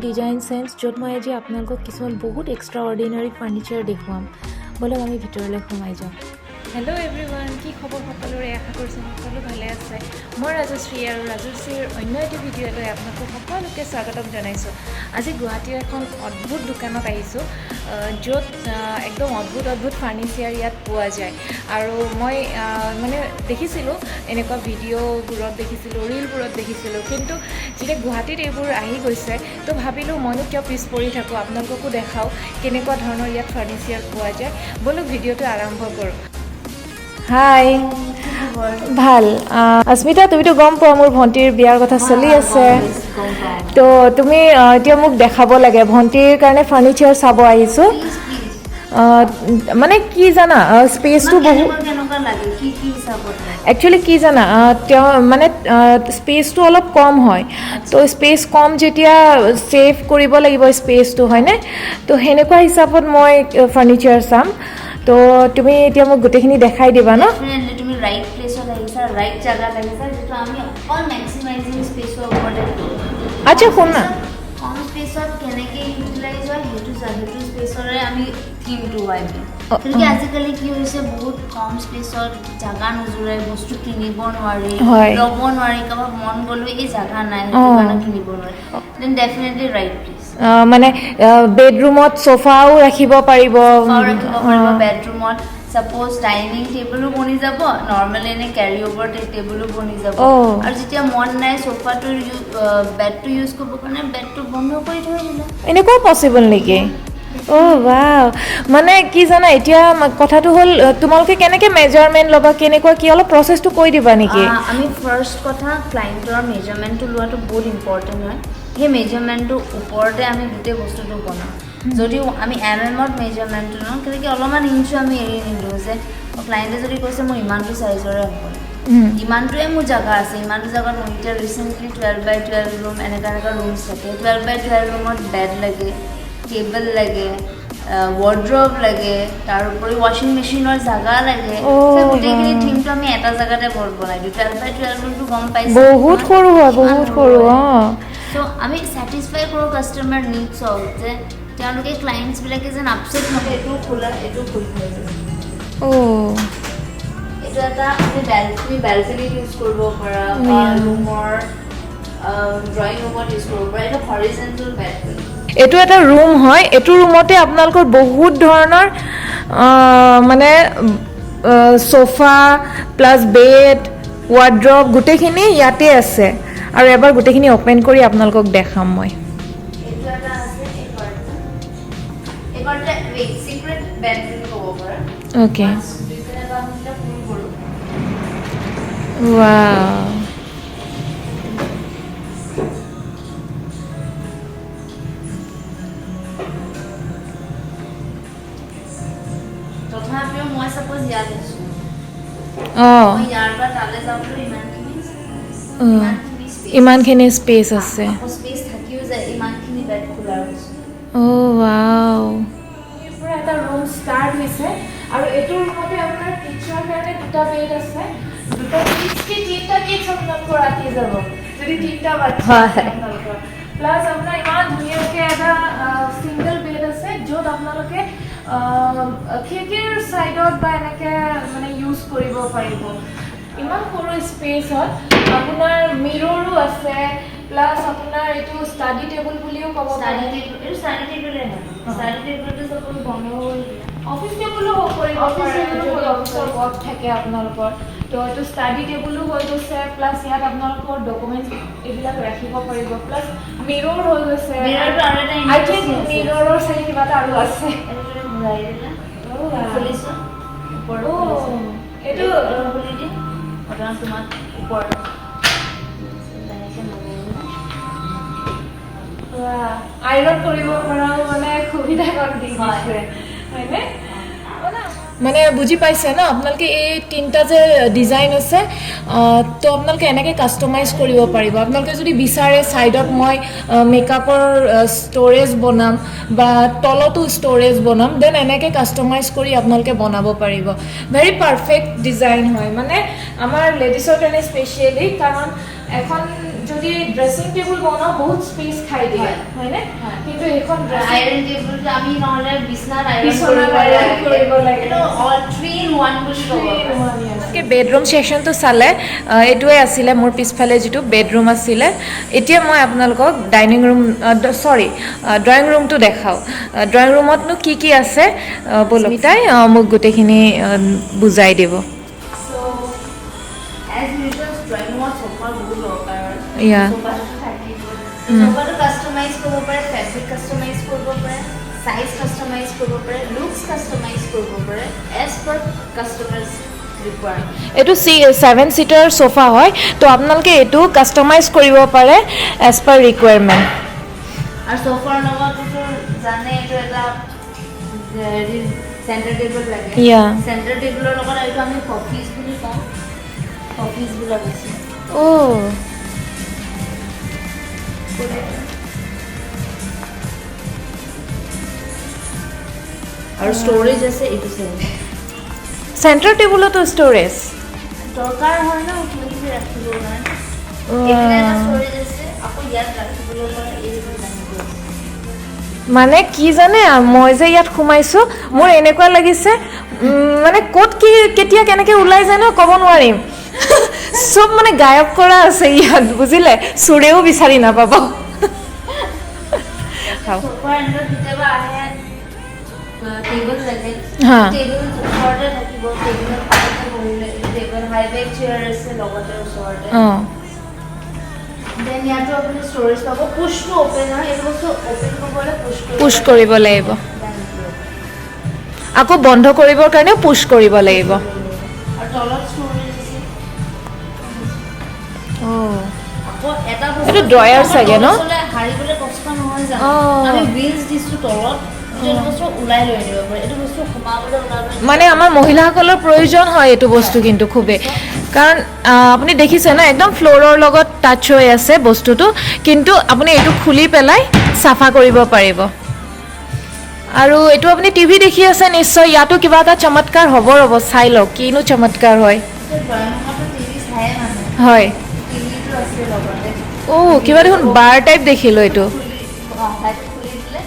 Design sense, য'ত মই আজি আপোনালোকক কিছুমান বহুত এক্সট্ৰা অৰ্ডিনাৰী ফাৰ্ণিচাৰ দেখুৱাম। ব'লক, আমি ভিতৰলৈ সোমাই যাওঁ। হেল্ল' এভৰিৱান, কি খবৰ সকলোৰে? আশা কৰিছোঁ সকলো ভালে আছে। মই ৰাজশ্ৰী আৰু ৰাজশ্ৰীৰ অন্য এটি ভিডিঅ'লৈ আপোনালোকক সকলোকে স্বাগতম জনাইছোঁ। আজি গুৱাহাটীৰ এখন অদ্ভুত দোকানত আহিছোঁ, য'ত একদম অদ্ভুত অদ্ভুত ফাৰ্ণিচাৰ ইয়াত পোৱা যায়। আৰু মই মানে দেখিছিলোঁ, এনেকুৱা ভিডিঅ'বোৰত দেখিছিলোঁ, ৰিলবোৰত দেখিছিলোঁ, কিন্তু যেতিয়া গুৱাহাটীত এইবোৰ আহি গৈছে, তো ভাবিলোঁ মইনো কিয় পিছ পৰি থাকোঁ, আপোনালোককো দেখাওঁ কেনেকুৱা ধৰণৰ ইয়াত ফাৰ্ণিচাৰ পোৱা যায়। ব'লক, ভিডিঅ'টো আৰম্ভ কৰোঁ। হাই, ভাল। অস্মিতা, তুমিতো গম পোৱা মোৰ ভণ্টিৰ বিয়াৰ কথা চলি আছে। তো তুমি এতিয়া মোক দেখাব লাগে, ভণ্টিৰ কাৰণে ফাৰ্ণিচাৰ চাব আহিছোঁ। মানে কি জানা, স্পেচটো বহুত কেনেকুৱা লাগে, কি কি হিচাপত লাগে? একচুৱেলি কি জানা, তেওঁ মানে স্পেচটো অলপ কম হয়। তো স্পেচ কম যেতিয়া ছেভ কৰিব লাগিব স্পেচটো, হয়নে? তো সেনেকুৱা হিচাপত মই ফাৰ্ণিচাৰ চাম। তো তুমি এতিয়া মোক গোটেইখিনি দেখাই দিবা ন? ডেফিনেটলি, তুমি ৰাইট প্লেচত আহিছা, ৰাইট জাগাত আহিছা, যিটো আমি অকল মেক্সিমাইজিং স্পেচৰ ওপৰতে কৰোঁ। আচ্ছা, শুন না। কম স্পেচত কেনেকৈ ইউটিলাইজ হয়, সেইটো স্পেচৰে আমি থিমটো হয় মেইন। গতিকে আজিকালি কি হৈছে, বহুত কম স্পেচত জাগা নোজোৰে, বস্তু কিনিব নোৱাৰি, ল'ব নোৱাৰি, কাৰোবাৰ মন গ'লেও এই জাগা নাই, সেইটো কাৰণে কিনিব নোৱাৰি। Then definitely right place. মানে বেডৰুমত চোফাও ৰাখিব পাৰিব। চোফাও ৰাখিব পাৰিব, বেডৰুমত ছাপ'জ ডাইনিং টেবুলো বনি যাব, নৰ্মেলি এনে কেৰি অভাৰ টেবুলো বনি যাব। আৰু যেতিয়া মন নাই চোফাটো, বেডটো ইউজ কৰিবৰ কাৰণে, বেডটো বন্ধ কৰি থৈ দিলে। এনেকুৱাও পচিবল নেকি? অ' ৱাও! মানে কি জানা, এতিয়া কথাটো হ'ল, তোমালোকে কেনেকৈ মেজাৰমেণ্ট ল'বা, কেনেকুৱা কি, অলপ প্ৰচেছটো কৈ দিবা নেকি? আমি ফাৰ্ষ্ট কথা, ক্লাইণ্টৰ মেজাৰমেণ্টটো লোৱাটো বহুত ইম্পৰ্টেণ্ট হয়। সেই মেজাৰমেণ্টটোৰ ওপৰতে আমি গোটেই বস্তুটো বনাওঁ। যদিও আমি এমত মেজাৰমেণ্টটো লওঁ, কেনেকৈ অলপমান ইঞ্চো আমি এৰি নিদিওঁ যে ক্লাইণ্টে যদি কৈছে মোৰ ইমানটো চাইজৰে হ'ব, ইমানটোৱে মোৰ জেগা আছে, ইমানটো জেগাত মোৰ এতিয়া ৰিচেণ্টলি 12 বাই 12 ৰুম, এনেকুৱা এনেকুৱা ৰুমছ থাকে। 12 বাই 12 ৰুমত বেড লাগে, টেবল লাগে, ৱাৰ্ড্ৰব লাগে, তাৰোপৰি ৱাশ্বিং মেচিনৰ জাগা লাগে। So, গোটেইখিনি থিমটো আমি এটা জেগাতে বনাই দিওঁ। 12 বাই 12 ৰুমটো গম পাইছোঁ। বহুত সৰু হয়, বহুত সৰু, অঁ। চ' আমি ছেটিছফাই কৰোঁ কাষ্টমাৰ নিডছক, যে তেওঁলোকে ক্লাইণ্টছবিলাকে যেন আপছেট নহয়। এইটো খোলা, এইটো খুলি থৈ যায়। এইটো এটা আমি বেলকনিত ইউজ কৰিব পাৰা বা ৰুমৰ ড্ৰয়িং ৰুমত ইউজ কৰিব পাৰা। এইটো হৰিজেণ্টেল বেলকনি। এইটো এটা ৰুম হয়। এইটো ৰুমতে আপোনালোকৰ বহুত ধৰণৰ মানে চোফা প্লাছ বেড, ৱাৰ্ড্ৰব গোটেইখিনি ইয়াতে আছে। আৰু এবাৰ গোটেইখিনি অ'পেন কৰি আপোনালোকক দেখাম মই। এইটো এটা আছে, এই পাৰ্টটো, এই পাৰ্টটা চিক্ৰেট বেড বুলি ক'ব পাৰা। দুইপিনে এটা আমি যেতিয়া পুল কৰোঁ। ৱাও! তথাপিও মই চাপ'জ ইয়াত আছোঁ, মই ইয়াৰ পৰা তালৈ যাবলৈ ইমানখিনি ইমানখিনি স্পেচ। ইমানখিনি স্পেচ আছে। আকৌ স্পেচ থাকিও যায় ইমানখিনি বেড খোলাৰ পিছত। অ' ৱাও! পৰা এটা ৰুম ষ্টাৰ্ট হৈছে আৰু এইটো ৰুমতে আপোনাৰ কিডছৰ কাৰণে দুটা বেড আছে। দুটা কিডছ কি, তিনিটা কিডছ আপোনালোকৰ ৰাতি যাব, যদি তিনিটা বাচ্চা আছে আপোনালোকৰ। প্লাছ আপোনাৰ ইমান ধুনীয়াকৈ এটা ছিংগল বেড আছে, য'ত আপোনালোকে খিৰিকীৰ ছাইডত বা এনেকৈ মানে ইউজ কৰিব পাৰিব। ইমান সৰু স্পেচত আপোনাৰ মিৰৰো আছে, প্লাছ আপোনাৰ এইটো ষ্টাডি টেবুল বুলিও ক'ব ষ্টাডি পাৰে। টেবুল, এইটো ষ্টাডি টেবুলে হয়। ষ্টাডি টেবুলটো চাপ'জ বন্ধ কৰি দিলা। অফিচ টেবুলো কৰিব অফিচ পাৰে, টেবুলো যদি কৰিব অফিচৰ পাৰে। ৱৰ্ক থাকে আপোনালোকৰ। তো এইটো ষ্টাডি টেবুলো হৈ গৈছে, প্লাছ ইয়াত আপোনালোকৰ ডকুমেণ্টছ এইবিলাক ৰাখিব পাৰিব, প্লাছ মিৰৰ হৈ গৈছে। মিৰৰটো আৰু এটা আই থিংক interesting আছে। মিৰৰৰ চাগে কিবা এটা আৰু আছে। এইটো যদি ঘূৰাই দিলা, খুলিছোঁ, ওপৰত খুলিছোঁ। এইটো এইটো খুলি দিম বৰ্তমান তোমাক, ওপৰত লাহেকে নমাই দিলা। আইৰণ কৰিব পৰাও মানে সুবিধাকণ দি দিছে, হয়নে? মানে বুজি পাইছে ন আপোনালোকে, এই তিনিটা যে ডিজাইন আছে, তো আপোনালোকে এনেকৈ কাষ্টমাইজ কৰিব পাৰিব। আপোনালোকে যদি বিচাৰে ছাইডত মই মেকআপৰ ষ্ট'ৰেজ বনাম বা তলতো ষ্ট'ৰেজ বনাম, then এনেকৈ কাষ্টমাইজ কৰি আপোনালোকে বনাব পাৰিব। ভেৰি পাৰফেক্ট ডিজাইন হয়, মানে আমাৰ লেডিছৰ কাৰণে স্পেচিয়েলি, কাৰণ এখন যদি ড্ৰেছিং টেবুল বনাওঁ, বহুত স্পেচ খাই দিয়ে, হয়। হয়নে? হয়। কিন্তু এইখন ড্ৰেছিং আইৰণ টেবুলটো আমি নহ'লে বিচনাত আইৰণ বিচনাত কৰিব iron কৰিব লাগে। এইটো অল 3 ইন 1 বুলি ক'ব পাৰি। বেডৰুম ছেকশ্যনটো চালে, এইটোৱে আছিলে মোৰ পিছফালে যিটো বেডৰুম আছিলে। এতিয়া মই আপোনালোকক ডাইনিং ৰুম, চৰি, ড্ৰয়িং ৰুমটো দেখাওঁ। ড্ৰয়িং ৰুমতনো কি কি আছে, ব'লক, স্মিতাই মোক গোটেইখিনি বুজাই দিব। So, as usual, drawing ৰুমত চোফা বহুত দৰকাৰ হয়। চোফাটোতো থাকিবই। চোফাটো কাষ্টমাইজ কৰিব পাৰে, ফেব্ৰিক কাষ্টমাইজ কৰিব পাৰে, চাইজ কাষ্টমাইজ কৰিব পাৰে, লুকছ কাষ্টমাইজ কৰিব পাৰে, এজ পাৰ কাষ্টমাৰ্ছ ৰিকুৱাৰমেণ্ট। এইটো 7 ছিটাৰ চোফা হয়, তো আপোনালোকে এইটো কাষ্টমাইজ কৰিব পাৰে এজ পাৰ ৰিকুৱাৰমেণ্ট। আৰু চোফাৰ লগততো জানে, এইটো এটা চেণ্টাৰ টেবুল লাগে। চেণ্টাৰ টেবুলৰ লগত এইটো আমি কফিজ বুলি কওঁ, কফিজবিলাক আছে। আৰু ষ্ট'ৰেজ আছে এইটো চাইড। Centre টেবুলতো storage? দৰকাৰ হয় ন কিবা কিবি ৰাখিবৰ কাৰণে। এইপিনে এটা ষ্ট'ৰেজ আছে, আকৌ ইয়াত ৰাখিবলৈ হ'লে এইবোৰ জানিব আছে। মানে কি জানে, মই যে ইয়াত সোমাইছোঁ, মোৰ এনেকুৱা লাগিছে মানে ক'ত কি কেতিয়া কেনেকৈ ওলাই যায় ন ক'ব নোৱাৰিম। চব মানে গায়ব কৰা আছে ইয়াত, বুজিলে? চোৰেও বিচাৰি নাপাব। চোফাৰ এণ্ডত কেতিয়াবা আহে, টেবুল লাগে। টেবুল ওচৰতে থাকিব, টেবুলত কাষতে বহিলে, টেবুল, হাই বেক চেয়াৰ আছে লগতে ওচৰতে। দেন ইয়াতো আপুনি ষ্ট'ৰেজ পাব। পুছটো অ'পেন হয়, এইটো বস্তু অ'পেন কৰিবলৈ পুছ। পুছ কৰিব লাগিব। আকৌ বন্ধ কৰিবৰ কাৰণেও পুছ কৰিব লাগিব। আৰু তলত ষ্ট'ৰেজ আছে। আকৌ এটা বস্তু এইটো drawer চাগে ন? তলত সাৰিবলৈ কষ্ট নহয় জানো? আমি হুইলছ দিছোঁ তলত, এইটো বস্তু ওলাই লৈ আনিব পাৰে, এইটো বস্তু সোমাবলৈ ওলাবলৈ। মানে আমাৰ মহিলাসকলৰ প্ৰয়োজন হয় এইটো বস্তু কিন্তু খুবেই, কাৰণ আপুনি দেখিছে ন, একদম ফ্ল'ৰৰ লগত টাচ হৈ আছে বস্তুটো, কিন্তু আপুনি এইটো খুলি পেলাই চাফা কৰিব পাৰিব। আৰু এইটো আপুনি টিভি দেখি আছে নিশ্চয়, ইয়াতো কিবা এটা চমৎকাৰ হ'ব, ৰ'ব চাই লওক কিনো চমৎকাৰ হয়। ড্ৰয়িং ৰুমতো টিভি চায়ে মানুহ। টিভিটো আছে লগতে। অ', কিবা দেখোন বাৰ টাইপ দেখিলোঁ এইটো। খুলি, অঁ, সেইটো খুলি দিলে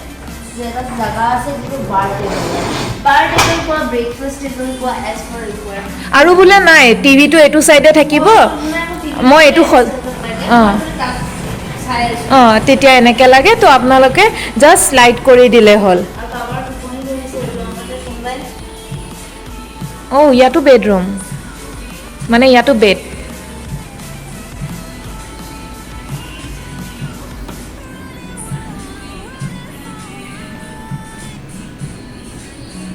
যে এটা জাগা আছে যিটো বাৰ টেবুল, বাৰ টেবুল কোৱা, ব্ৰেকফাষ্ট টেবুল কোৱা, এজ পাৰ ৰিকুৱাৰমেণ্ট। আৰু বোলে নাই, টিভিটো এইটো চাইডে থাকিব, মই এইটো চাই আছোঁ। অঁ, তেতিয়া এনেকৈ লাগে, তো আপোনালোকে জাষ্ট শ্লাইড কৰি দিলে হ'ল। আৰু কাৰোবাৰ টোপনি ধৰিছে এইটো সময়তে কোনোবাই। অঁ, ইয়াতো বেডৰুম, মানে ইয়াতো বেড।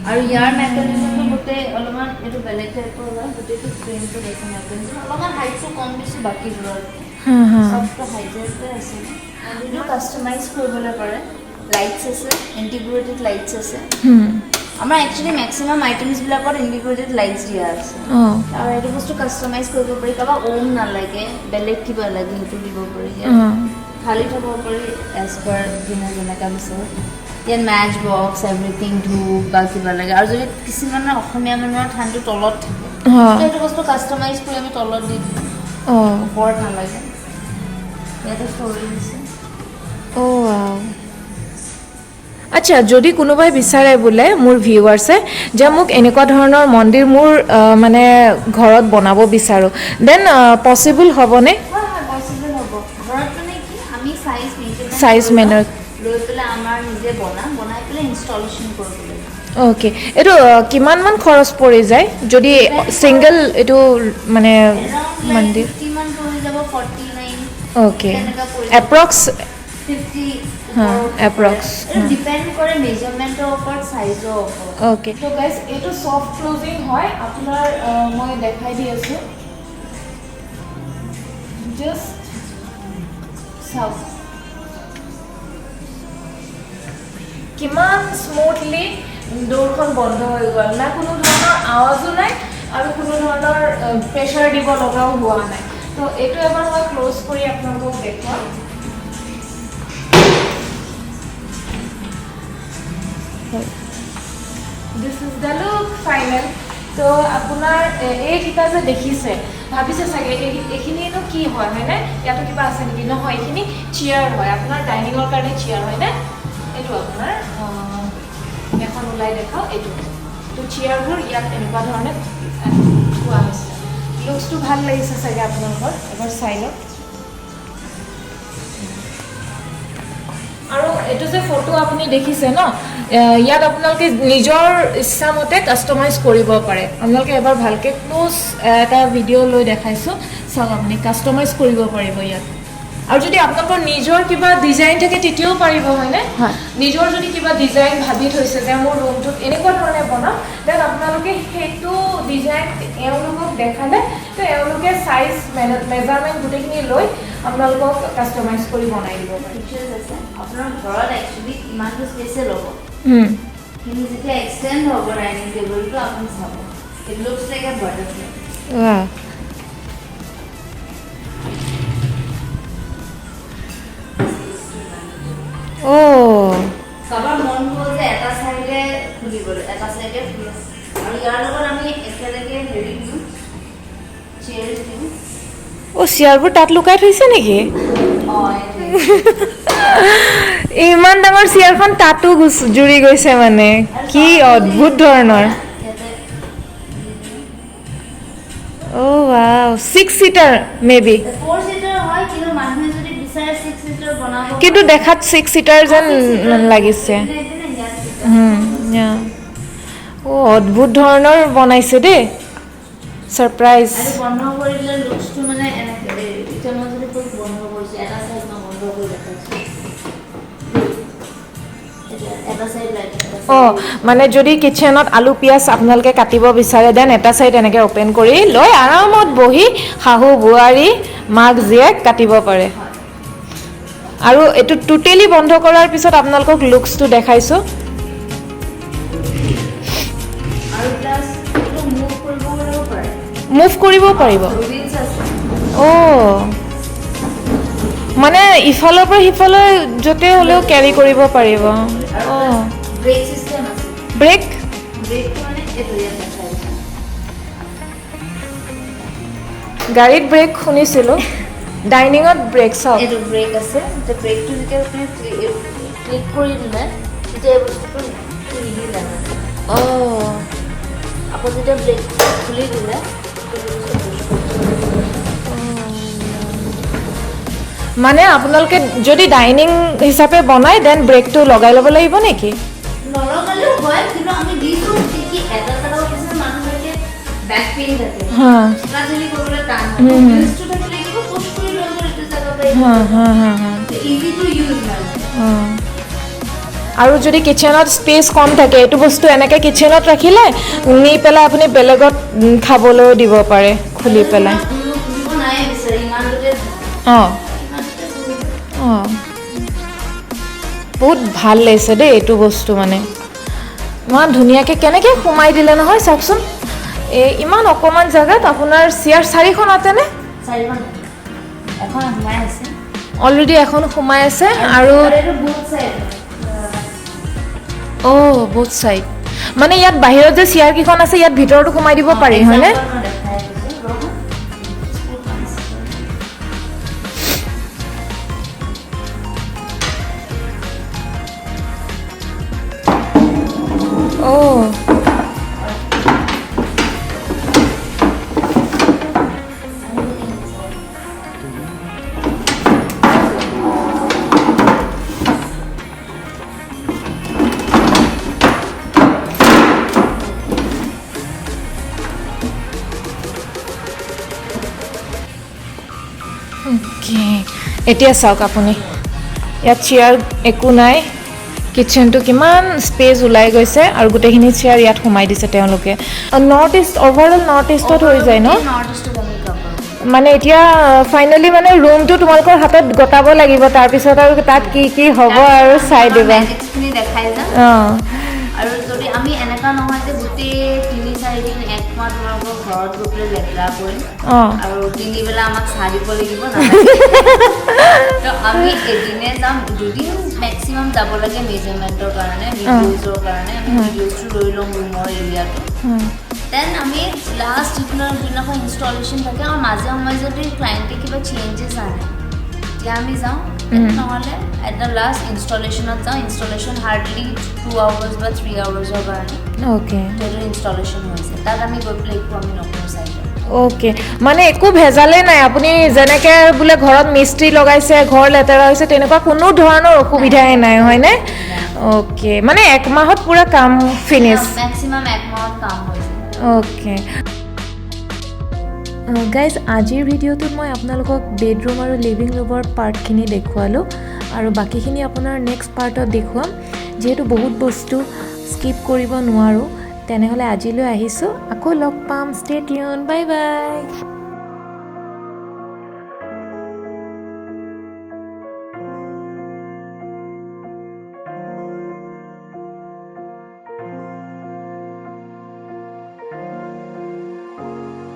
আৰু ইয়াৰ মেকানিজমটো গোটেই অলপমান এইটো বেলেগ টাইপৰ হয়। গোটেইটো ফ্ৰেমটো দেখোন, মেকানিজম অলপমান হাইটটো কম দিছোঁ বাকীবোৰত। চবটো হাইটতে আছে। এইটো কাষ্টমাইজ কৰিবলৈ পাৰে। লাইটছ আছে, ইণ্টিগ্ৰেটেড লাইটছ আছে। আমাৰ একচুৱেলি মেক্সিমাম আইটেমছবিলাকত ইণ্টিগ্ৰেটেড লাইটছ দিয়া আছে। আৰু এইটো বস্তু কাষ্টমাইজ কৰিব পাৰি। কাৰোবাক ওম নালাগে, বেলেগ কিবা লাগে, সেইটো দিব পাৰি ইয়াত। খালী থ'ব পাৰি এজ পাৰ যোনে যেনেকুৱা বিচাৰে। ইয়াত মেচ বক্স, এভৰিথিং, ধূপ বা কিবা লাগে। আৰু যদি কিছুমানৰ অসমীয়া মানুহৰ থানটো তলত থাকে, তো সেইটো বস্তু কাষ্টমাইজ কৰি আমি তলত দি দিওঁ, ওপৰত নালাগে। ইয়াতে ষ্ট'ৰেজ আছে। অ' ৱাও। আচ্ছা, যদি কোনোবাই বিচাৰে বোলে মোৰ ভিউৱাৰ্ছে যে মোক এনেকুৱা ধৰণৰ মন্দিৰ মোৰ মানে ঘৰত বনাব বিচাৰোঁ, then possible হ'বনে? হয়, পচিবল হ'ব। ঘৰত মানে কি, আমি চাইজ মেজাৰমেণ্ট Size manner। লৈ পেলাই আমাৰ নিজে বনাই পেলাই ইনষ্টলেশ্যন কৰিব লাগিব। অ'কে, এইটো কিমানমান খৰচ পৰি যায় যদি ছিংগল এইটো মানে মন্দিৰ? 50 মান পৰি যাব, 49। তেনেকুৱা পৰি যাব। এপ্ৰক্স। 50। হা, approx, depend কৰে মেজাৰমেণ্টৰ ওপৰত, চাইজৰ ওপৰত। অ'কে, ত' গাইজ, এইটো ছফ্ট ক্লজিং হয় আপোনাৰ, মই দেখাই দি আছোঁ। জাষ্ট চাওক কিমান স্মুথলি ডোৰখন বন্ধ হৈ গ'ল। না কোনো ধৰণৰ আৱাজো নাই আৰু কোনো ধৰণৰ প্ৰেছাৰ দিব লগাও হোৱা নাই। তো এইটো এবাৰ মই ক্ল'জ কৰি আপোনালোকক দেখুৱাম। This is the look final. তো আপোনাৰ এইকেইটা যে দেখিছে, ভাবিছে চাগে এইখিনিনো কি হয়, হয়নে? ইয়াতো কিবা আছে নেকি? নহয়, এইখিনি চেয়াৰ হয়, আপোনাৰ ডাইনিঙৰ কাৰণে চেয়াৰ, হয়নে? এইটো আপোনাৰ এখন ওলাই দেখাওঁ এইটো। তো চেয়াৰবোৰ ইয়াত এনেকুৱা ধৰণে থোৱা হৈছে। লুকছটো ভাল লাগিছে চাগে আপোনালোকৰ, এবাৰ চাই লওক। আৰু এইটো যে ফটো আপুনি দেখিছে ন, ইয়াত আপোনালোকে নিজৰ ইচ্ছামতে কাষ্টমাইজ কৰিব পাৰে। আপোনালোকে এবাৰ ভালকৈ ক্ল'জ এটা ভিডিঅ' লৈ দেখাইছোঁ, চাওক, আপুনি কাষ্টমাইজ কৰিব পাৰিব ইয়াত। আৰু যদি আপোনালোকৰ নিজৰ কিবা ডিজাইন থাকে তেতিয়াও পাৰিব, হয়নে? হয়। নিজৰ যদি কিবা ডিজাইন ভাবি থৈছে যে মোৰ ৰুমটোত এনেকুৱা ধৰণে বনাম, then আপোনালোকে সেইটো ডিজাইন এওঁলোকক দেখালে তো এওঁলোকে চাইজ মেজাৰমেণ্ট গোটেইখিনি লৈ আপোনালোকক কাষ্টমাইজ কৰি বনাই দিব পাৰিব। ফিচাৰ্ছ আছে। আপোনাৰ ঘৰত একচুৱেলি ইমানটো স্পেচে ল'ব, কিন্তু যেতিয়া এক্সটেণ্ড হ'ব ডাইনিং টেবুলটো, আপুনি চাব, it looks like a butterfly. Wow. অ' কাৰোবাৰ মন গ'ল যে এটা চাইডে খুলিবলৈ, এটা চাইডে খুলো। আৰু ইয়াৰ লগত আমি একেলগে হেৰি দিওঁ, চেয়াৰ দিওঁ। অ', চেয়াৰবোৰ তাত লুকাই থৈছে নেকি? অঁ, এইটোৱে। ইমান ডাঙৰ চেয়াৰখন তাতো জুৰি গৈছে, মানে কি অদ্ভুত ধৰণৰ। ইয়াতে। অ' wow, 6 seater may be. 4 seater হয়, কিন্তু মানুহে যদি বিচাৰে 6 চিটাৰ বনাব। কিন্তু দেখাত 6 চিটাৰ যেন লাগিছে। এইপিনে, এইপিনে, ইয়াত দুটা। অ' অদ্ভুত ধৰণৰ বনাইছে দেই, ছাৰপ্ৰাইজ। আৰু বন্ধ কৰি দিলে লুকছটো মানে এনেকে, এতিয়া মই যদি খুব বন্ধ কৰিছোঁ, এটা চাইড মই বন্ধ কৰি দেখাইছোঁ, এতিয়া এটা চাইড লাইট। অঁ, মানে যদি কিটচেনত আলু পিঁয়াজ আপোনালোকে কাটিব বিচাৰে, then এটা চাইড এনেকৈ অ'পেন কৰি লৈ আৰামত বহি শাহু বোৱাৰী মাক জীয়েক কাটিব পাৰে। আৰু এইটো টোটেলি বন্ধ কৰাৰ পিছত আপোনালোকক লুকছটো দেখাইছোঁ। আৰু প্লাছ এইটো মুভ কৰিব হ'লেও পাৰে। মুভ কৰিব পাৰিব। হুইলছ আছে। অঁ, মানে ইফালৰ পৰা সিফালে য'তে হ'লেও কেৰি কৰিব পাৰিব। অঁ। ব্ৰেক চিষ্টেম আছে। ব্ৰেক? ব্ৰেকটো মানে এইটো ইয়াত দেখাই দিছোঁ। গাড়ীত ব্ৰেক শুনিছিলোঁ, ডাইনিঙত ব্ৰেক চাওক। এইটো ব্ৰেক আছে। এতিয়া ব্ৰেকটো যেতিয়া আপুনি ক্লিক কৰি দিলে, তেতিয়া এই বস্তুটো নিদিলে মানে। আকৌ যেতিয়া ব্ৰেক খুলি দিলে, সেইটো বস্তু। মানে আপোনালোকে যদি ডাইনিং হিচাপে বনায়, then ব্ৰেকটো লগাই ল'ব লাগিব নেকি? নলগালেও হয়, কিন্তু আমি দিছোঁ কি এটা জেগাত কিছুমান মানুহবিলাকে বেক পেইন থাকে, ঠেলা ঠেলি কৰিবলৈ টান হয়। হুইলছটো থাকিলে কিবা পুছ কৰি লৈ গ'ল এইটো জেগাৰ পৰা। হা হা হা হা ইজি টু ইউজ মানে। অঁ। আৰু যদি কিটচেনত স্পেচ কম থাকে, এইটো বস্তু এনেকৈ কিটচেনত ৰাখিলে নি পেলাই আপুনি বেলেগত খাবলৈও দিব পাৰে খুলি পেলাই। খুলিব নাই বিচাৰে, ইমানটোতে ইমানটোতে খুলিব। অঁ, বহুত ভাল লাগিছে দেই এইটো বস্তু। মানে ইমান ধুনীয়াকৈ কেনেকৈ সোমাই দিলে নহয়, চাওকচোন। এই ইমান অকণমান জেগাত আপোনাৰ চেয়াৰ চাৰিখন আতেনে? চাৰিখন, এখন সোমাই আছে। অলৰেডি এখন সোমাই আছে আৰু এইটো বহুত চাইড। অ', বহুত চাইড মানে ইয়াত বাহিৰত যে চেয়াৰকেইখন আছে, ইয়াত ভিতৰতো সোমাই দিব পাৰি, হয়নে? দেখাই দিছোঁ, ৰ'ব। Put one second. অ' অ'কে, এতিয়া চাওক আপুনি, ইয়াত চেয়াৰ একো নাই। কিটচেনটো কিমান স্পেচ ওলাই গৈছে আৰু গোটেইখিনি চেয়াৰ ইয়াত সোমাই দিছে তেওঁলোকে। নৰ্থ ইষ্ট, অভাৰঅল নৰ্থ ইষ্টত হৈ যায় ন? নৰ্থ ইষ্টত আমি কভাৰ। মানে এতিয়া ফাইনেলি মানে ৰুমটো তোমালোকৰ হাতত গটাব লাগিব, তাৰপিছত আৰু তাত কি কি হ'ব আৰু চাই দিবা। মেজিক্সখিনি দেখাই যাম। আৰু যদি আমি এনেকুৱা নহয় যে গোটেই 3-4 দিন, এক মাহ তোমালোকৰ ঘৰত গৈ পেলাই লেতেৰা কৰিম আৰু তিনিবেলা আমাক চাহ দিব লাগিব, নালাগে। তো আমি এদিনে যাম, দুদিন মেক্সিমাম যাব লাগে মেজাৰমেণ্টৰ কাৰণে, ভিডিঅ'জৰ কাৰণে। আমি ভিডিঅ'জটো লৈ ল'ম ৰুমৰ এৰিয়াটো। Then আমি লাষ্ট যিদিনাখন ইনষ্টলেশ্যন থাকে আৰু মাজে সময়ে যদি ক্লাইণ্টে কিবা চেঞ্জেছ আনে, তেতিয়া আমি যাওঁ। নহ'লে এট the last ইনষ্টলেশ্যনত যাওঁ। ইনষ্টলেশ্যন হাৰ্ডলি 2 আৱাৰ্ছ বা 3 আৱাৰ্ছৰ কাৰণে। সেইটো ইনষ্টলেশ্যন হৈছে, তাত আমি গৈ পেলাই একো আমি নকৰোঁ চাইডত। অ'কে, মানে একো ভেজালেই নাই। আপুনি যেনেকৈ বোলে ঘৰত মিস্ত্ৰী লগাইছে, ঘৰ লেতেৰা হৈছে, তেনেকুৱা কোনো ধৰণৰ অসুবিধাই নাই, হয়নে? অ'কে, মানে এক মাহত পূৰা কাম ফিনিছ? মেক্সিমাম এক মাহত কাম হৈ যায়। অ'কে গাইজ, আজিৰ ভিডিঅ'টোত মই আপোনালোকক বেডৰুম আৰু লিভিং ৰুমৰ পাৰ্টখিনি দেখুৱালোঁ আৰু বাকীখিনি আপোনাৰ নেক্সট পাৰ্টত দেখুৱাম, যিহেতু বহুত বস্তু স্কিপ কৰিব নোৱাৰোঁ। তেনেহ'লে আজিলৈ আহিছোঁ, আকৌ লগ পাম। Stay tune, bye bye.